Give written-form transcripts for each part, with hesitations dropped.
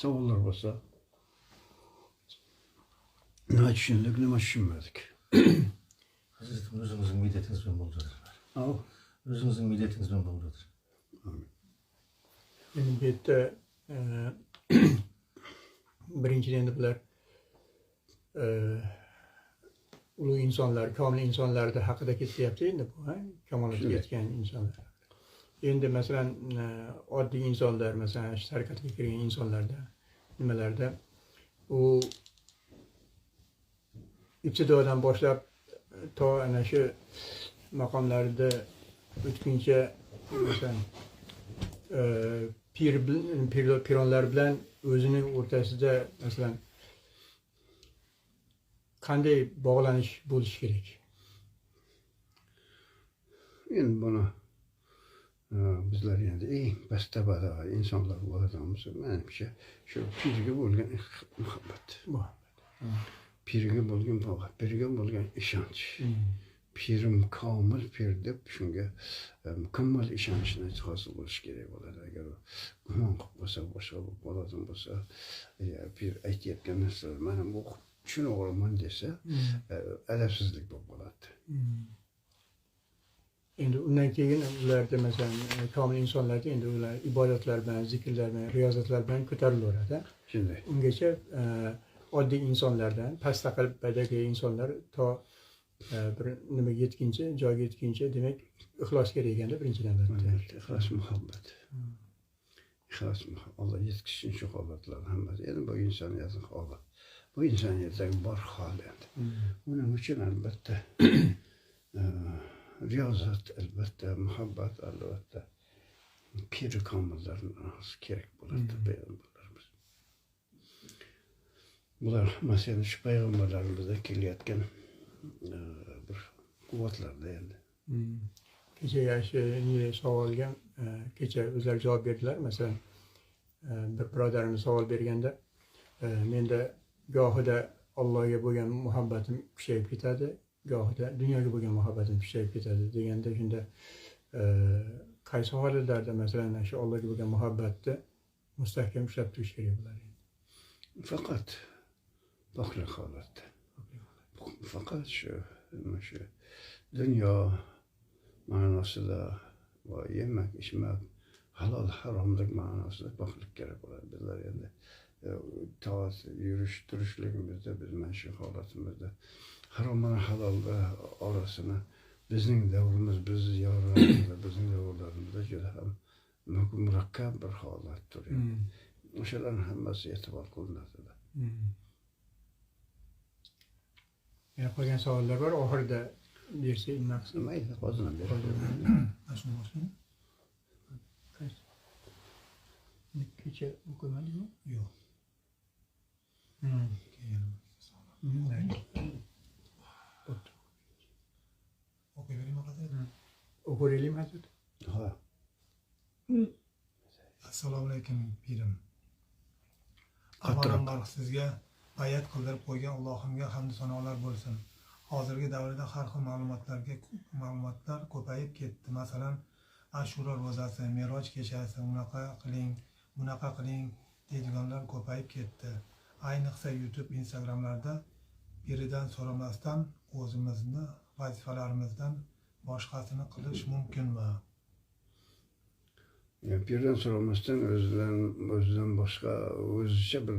Savollar bo'lsa, nima tushundik, nima tushunmadik? Hazretim, o'zingizning medatingizdan bo'lib жатыр. Au. O'zingizning medatingizdan bo'lib жатыр. Endi bu yerda birinchidan endi bular ulug' insonlar, komil insonlarni haqida ketyapti endi bu, kamolotga yetgan insonlar. Endi masalan, oddiy insonlar, masalan, shu tariqatga kirgan insonlarda, nimalarda u ibtidodan boshlab to ana shu maqomlarda o'tguncha, masalan, pironlar bilan o'zining o'rtasida masalan qanday bog'lanish bo'lishi kerak? Endi buni bizlar endi eng past tabaqadagi insonlar bo'lamiz. Menimcha, shu pirga bo'lgan muhabbat. Pirga bo'lgan muhabbat, pirga bo'lgan ishonch. Pirim komil pir deb shunga mukammal ishonchni hosil bo'lish kerak bo'ladi. Agar u gumon qilib qolsa, boshqa bo'lib qoladigan bo'lsa, pir aytayotgan narsalar mana bu tushunib olaman desa, adabsizlik bo'lib qoladi. Endi undan keyin ularda masalan komil insonlarda endi ular ibodatlar bilan, zikrlar bilan, riyozatlar bilan ko'tarilaveradi. Shunday. Ungacha oddiy insonlardan past tabaqadagi insonlar to bir nimaga yetguncha, joyga yetguncha, demak, ixlos kerak ekanda birinchi navbatda. Albatta, ixlos, muhabbat. Ixlos, muhabbat. Alloh yetkazsin shu holatlarni hammasi. Endi bu insoniyatning holi. Bu insoniyatdagi bor hol endi. Buning uchun albatta riyozat, albatta muhabbat, albatta pir komillarning kerak bo'ladi payg'ambarlarimiz. Bular hammasi endi shu payg'ambarlarimizdan kelayotgan bir quvvatlarda endi. Kecha shu savolga kecha o'zlari javob berdilar. Masalan, bir birodarimiz savol berganda, menda gohida Allohga bo'lgan muhabbatim kuchayib ketadi, gohida dunyoga bo'lgan muhabbatim kuchayib ketadi deganda, shunda qaysi holatlarda masalan shu Allohga bo'lgan muhabbatni mustahkam ushlab turish kerak bo'ladi? Faqat poklik holatda. Faqat shu shu dunyo ma'nosida va yemak, ichmak, halol haromlik ma'nosida poklik kerak bo'ladi. Bizlar endi toat yurish turishligimizda biz mana shu holatimizda harom bilan halol orasini bizning davrimiz, bizni yorlarimiz, bizning davrlarimizda juda ham murakkab bir holat turyapti. O'shalarning hammasi e'tibor qilinadi. Yana qolgan savollar bor, oxirida bersak nima qilsak? Mayli, hozir ham berib. Shuni boshlaymi? Kecha o'qimadikmi? Yo'q. O'qiy beraymi hazrat? O'qiylikmi hazrat? Ha. Assalomu alaykum pirim. Avvalambor sizga bayat qildirib qo'ygan Allohimga hamd sanolar bo'lsin. Hozirgi davrda har xil ma'lumotlar ko'payib ketdi. Masalan, Ashura ro'zasi, Meroj kechasi, unaqa qiling, bunaqa qiling deydiganlar ko'payib ketdi. Ayniqsa YouTube, Instagramlarda biridan so'ramasdan o'zimizni vazifalarimizdan boshqasini qilish mumkinmi? Pirdan so'ramasdan o'zidan boshqa o'zicha bir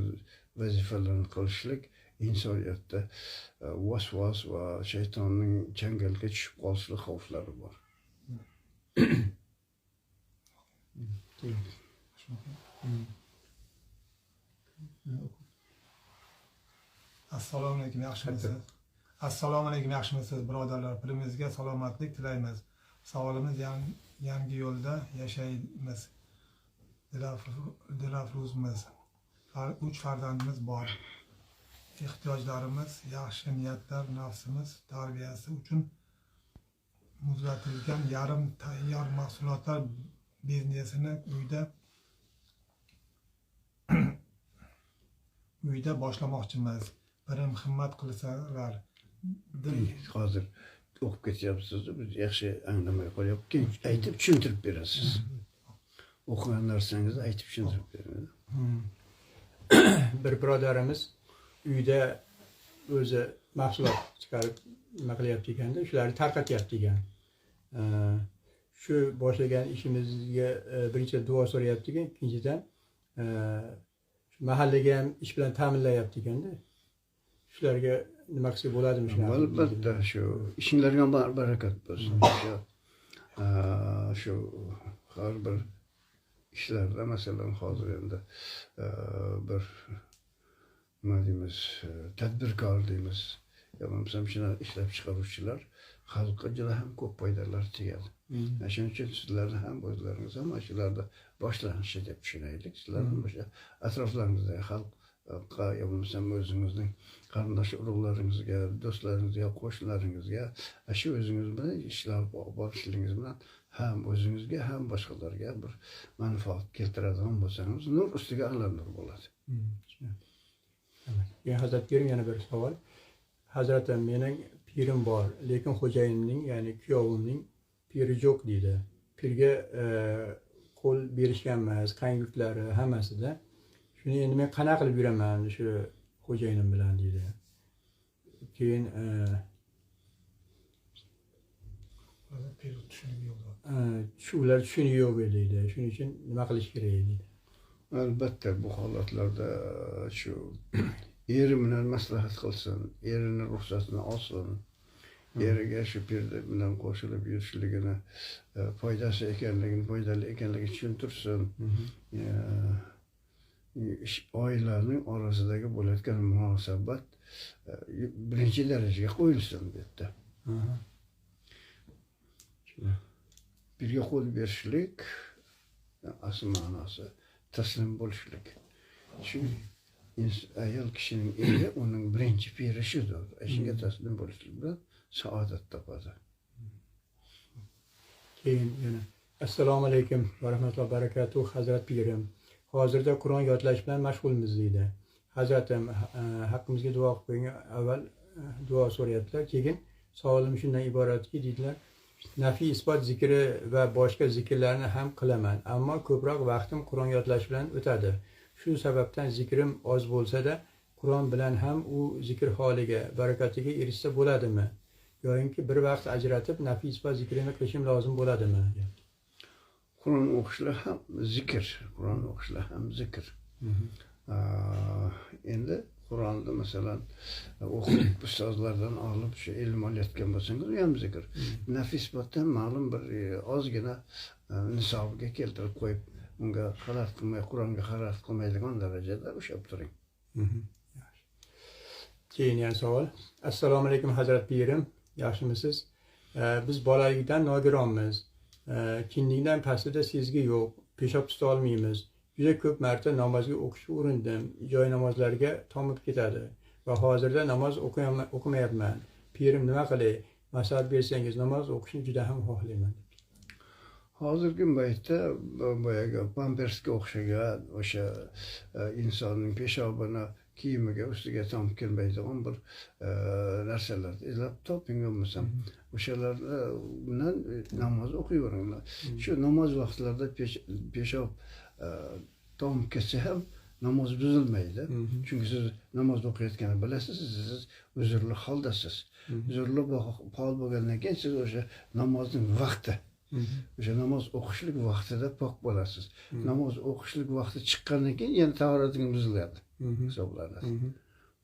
vazifalarni qilishlik insoniyatda vasvas va shaytonning changaliga tushib qolishlik xavflari bor. Assalomu alaykum, yaxshimisiz? Assalomu alaykum, yaxshimisiz birodarlar? Pirimizga salomatlik tilaymiz. Savolimiz yangi yo'lda yashaymiz. Dilafruzmiz. 3 farzandimiz bor. Ehtiyojlarimiz, yaxshi niyatlar, nafsimiz tarbiyasi uchun muzlatilgan yarim tayyor mahsulotlar biznesini uyda boshlamoqchimiz. Pirim himmat qilsalar. Hozir o'qib ketyapsiz, biz yaxshi anglamay qolyapmiz. Keyin aytib tushuntirib berasiz. O'qigan narsangizni aytib tushuntirib bering. Bir birodarimiz uyda o'zi mahsulot chiqarib nima qilyapti ekanda, shularni tarqatyapti ekan. Shu boshlagan ishimizga birinchi duo so'rayapti ekan, ikkinchidan mahallaga ham ish bilan ta'minlayapti ekanda. Shularga nima qilsak bo'ladimi shunaqa? Albatta, shu ishinglarga barakat bo'lsin. Shu har bir ishlarda, masalan, hozir endi bir nima deymiz, tadbirkor deymiz, yo bo'lmasam shuni ishlab chiqaruvchilar xalqqa juda ham ko'p foydalar tegadi. Shuning uchun sizlarni ham o'zlaringiz ham shularda boshlanishi deb tushunaylik. Sizlar ham o'sha atroflaringizdagi xalqqa yo bo'lmasam o'zingizning qarindosh urug'laringizga, do'stlaringizga, qo'shnilaringizga shu o'zingiz bilan ishlab borishligingiz bilan ham o'zingizga ham boshqalarga bir manfaat keltiradigan bo'lsangiz, nur ustiga ala nur bo'ladi. Hazrat pirim, yana bir savol. Hazratim, mening pirim bor, lekin xo'jayinimning, ya'ni kuyovimning piri yo'q deydi. Pirga qo'l berishgan emas, qanguklari hammasida. Shuni endi men qanaqa qilib yuraman shu xo'jayinim bilan deydi. Keyin ular tushunigi yo'q deydi. Shuning uchun nima qilish kerak deydi. Albatta bu holatlarda shu eri bilan maslahat qilsin, erini ruxsatini olsin, eriga shu pir bilan qo'shilib yurishligini foydasi ekanligini, foydali ekanligini tushuntirsin. Oilaning orasidagi bo'layotgan munosabat birinchi darajaga qo'yilsin bu yerda. Birga qo'l berishlik asl ma'nosi taslim bo'lishlik. Shu ayol kishining eri uning birinchi piri shudir. Shunga taslim bo'lishlik bilan saodat topadi. Keyin yana assalomu alaykum va rahmatullohi va barakatuh Hazrat pirim. Hozirda Qur'on yodlash bilan mashg'ulmiz deydi. Hazratim, haqqimizga duo qilib qo'ying, avval duo so'rayaptilar. Keyin savolim shundan iboratki deydilar, nafiy isbot zikri va boshqa zikrlarni ham qilaman, ammo ko'proq vaqtim Qur'on yodlash bilan o'tadi. Shu sababdan zikrim oz bo'lsa-da, Qur'on bilan ham u zikr holiga, barakatiga erishsa bo'ladimi? Yoyinki bir vaqt ajratib nafiy isbot zikrini qilishim lozim bo'ladimi? Qur'on o'qishlar ham zikr, Qur'on o'qishlar ham zikr. Endi Qur'onni masalan o'qib ustozlardan olib shu ilm olayotgan bo'lsangiz, u ham zikr. Nafiy isbotdan ma'lum bir ozgina nisobiga keltirib qo'yib, unga xalaqit qilmay, Qur'onga xalaqit qilmaydigan darajada ushlab turing. Keyin yana savol. Assalomu alaykum Hazrat pirim, yaxshimisiz? Biz bolalikdan nogironmiz. Kinlikdan pastida sezgi yo'q, peshob tuta olmaymiz. Juda ko'p marta namozga o'qishga urindim, joy namozlarga tomib ketadi va hozirda namoz o'qimayapman. Pirim, nima qilay? Maslahat bersangiz, namoz o'qishni juda ham xohlayman. Hozirgi paytda boyagi pampersga o'xshagan o'sha insonning peshobini kiyimiga ustiga tomib kelmaydigan bir narsalarni izlab toping, bo'lmasam o'shalarni bilan namoz o'qiyveringlar. Shu namoz vaqtlarida peshob tomib ketsa ham namoz buzilmaydi. Chunki siz namoz o'qiyotganini bilasiz, siz uzrli holdasiz. Uzrli hol bo'lgandan keyin siz o'sha namozning vaqti, o'sha namoz o'qishlik vaqtida pok bo'lasiz. Namoz o'qishlik vaqti chiqqandan keyin yana tahoratingiz buziladi, hisoblanadi.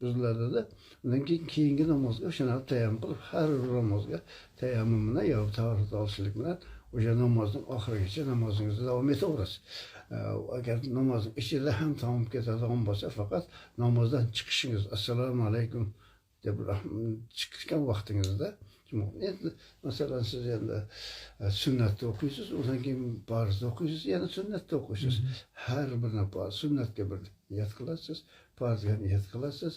Buziladida, undan keyin keyingi namozga o'shani tayammum qilib, har bir namozga tayammum bilan yo tahorat olishlik bilan o'sha namozning oxirigacha namozingizni davom etaverasiz. Agar namozning ichida ham tomib ketadigan bo'lsa, faqat namozdan chiqishingiz, assalomu alaykum deb chiqqan vaqtingizda, endi masalan siz endi sunnatni o'qiysiz, undan keyin farzni o'qiysiz, yana sunnatni o'qiysiz. Har bir sunnatga bir niyat qilasiz, farzga niyat qilasiz,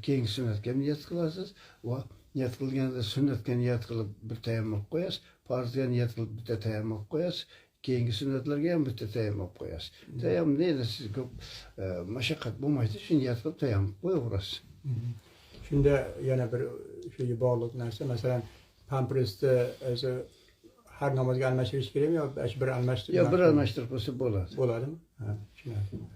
keyingi sunnatga niyat qilasiz va niyat qilganda sunnatga niyat qilib bir tayammum qo'yasiz, farzga niyat qilib bitta tayammum qo'yasiz, keyingi sunnatlarga ham bitta tayammum qo'yasiz. Tayammumda endi siz ko'p mashaqqat bo'lmaydi, shu niyat qilib tayammum qo'yaverasiz. Shunda yana bir shunga bog'liq narsa, masalan, pampersni o'zi har namozga almashtirish kerakmi yo bir almashtirib? Yo bir almashtirib qo'ysa bo'ladi. Bo'ladimi? Ha, tushunarli.